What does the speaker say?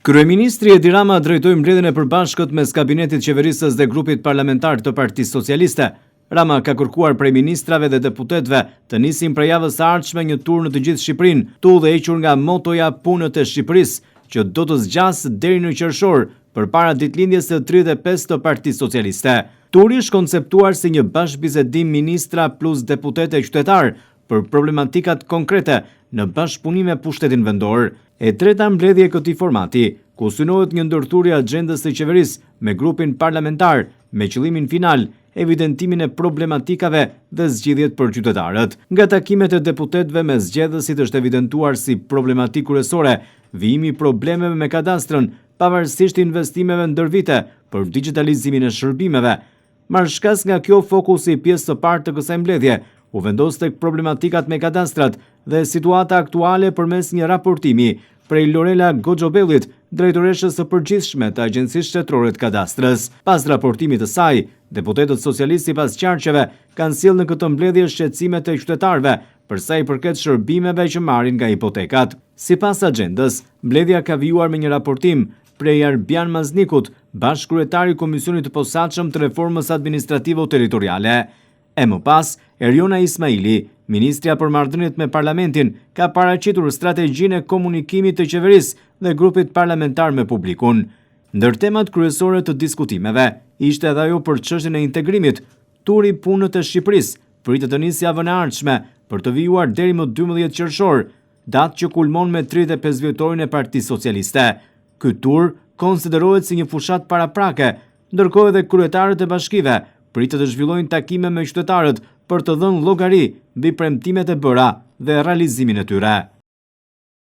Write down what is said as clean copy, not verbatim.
Kryeministri Edi Rama drejtoi mbledhjen e përbashkët mes kabinetit qeverisës dhe grupit parlamentar të Partisë Socialiste. Rama ka kërkuar prej ministrave dhe deputetëve të nisin prej javës së ardhshme një tur në të gjithë Shqipërinë, të udhëhequr nga motoja Punët e Shqipërisë, që do të zgjasë deri në qershor, përpara ditëlindjes së 35 të Partisë Socialiste. Turi është konceptuar si një bashkëbisedim ministra plus deputetë e qytetarë për problematikat konkrete në bashkëpunim me pushtetin vendor. E treta mbledhje e këtij formati, ku synohet një ndërthurje e axhendës së qeverisë me grupin parlamentar, me qëllimin final evidentimin e problematikave dhe zgjidhjet për qytetarët. Nga takimet e deputetëve me zgjedhësit është evidentuar si problematikë kryesore vijimi i problemeve me kadastrën, pavarësisht investimeve ndër vite për digjitalizimin e shërbimeve. Marrë shkas nga kjo fokusi i pjesës së parë të kësaj mbledhje u vendos tek problematikat me kadastrat dhe situata aktuale përmes një raportimi prej Lorela Goxhobellit, drejtoreshës së përgjithshme të Agjencisë Shtetërore të Kadastrës. Pas raportimit të saj, deputetët socialistë sipas qarqeve kanë sjellë në këtë mbledhje shqetësimet e qytetarëve për sa i përket shërbimeve që marrin nga hipotekat. Sipas axhendës, mbledhja ka vijuar me një raportim prej Arbjan Maznikut, bashkëkryetar i Komisionit të Posaçëm të Reformës Administrativo-Territoriale. E më pas, Erjona Ismaili, ministrja për Marrëdhëniet me Parlamentin, ka paraqitur strategjinë e komunikimit të qeverisë dhe grupit parlamentar me publikun. Ndër temat kryesore të diskutimeve, ishte edhe ajo për çështjen e integrimit, Turi Punët e Shqipërisë pritet të nisë javën e ardhshme për të vijuar deri më 12 qershor, datë që kulmon me 35 vjetorin e Partisë Socialiste. Ky tur konsiderohet si një fushatë paraprake, ndërkohë edhe kryetarët e bashkive pritet të zhvillojnë takime me qytetarët për të dhënë llogari mbi premtimet e bëra dhe realizimin e tyre.